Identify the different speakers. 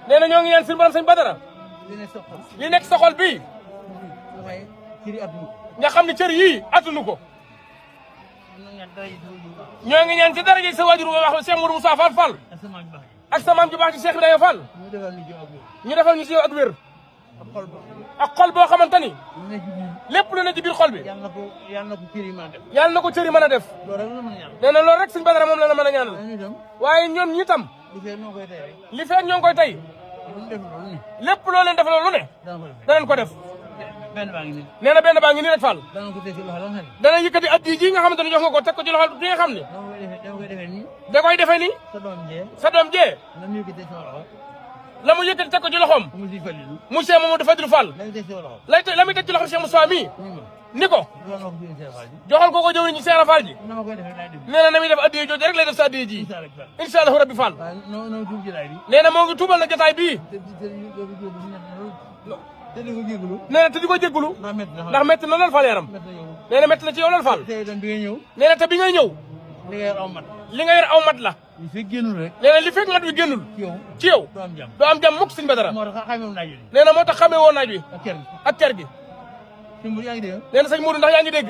Speaker 1: nee na ñoo ngi ñaan suñu borom sëñ Badara li nekk sa xol bii nga xam ne cër yii attunu ko ñoo ngi ñaan ci daraja sa waajur ba wax Cheikh Mourou Moussa Fall Fall ak sa maam ju baax ci Cheikh Ibrahima Fall ñu defal ñu ci yow ak wér ak xol boo xamante ni lépp lu ne ci biir xol bi yàlla na ko cër yi mën a def nee na loolu rek sëñ Badara moom la mën a ñaanal waaye ñoom ñi tam li feeg ñoo ngi koy tey lépp loo leen defaloo lu ne danañ ko def nee na benn baa ngi nii rek Fall dana yëkkati addi ji nga xamante ne jox nga ko teg ko ci loxo bi nga xam ne da koy defee nii sa doom jee la mu yëkkati teg ko ci loxoom monsieur Mamadou Fadilou Fall la muy teg ci loxom Cheikh Moussa mii ni ko joxal ko jëwriñ ñi Seera Fall ji nee na na muy def addiye jooju rek lay def sa addiye ji incha allahu rabbi Fall nee na moo ngi tuubal na jotaay bii nee na te di ko jéggulu ndax métti na lool Fall yaram nee na métti na ci yow lool Fall nee na te bi ngay ñëw li nga yor aw mat la nee na li fekk mat bi génnul ci yow doo am jàmm mukk sëñ Badara nee na moo tax xamee woon naaj wi ak kër gi nee na sëñ Mourou ndax yaa ngi dégg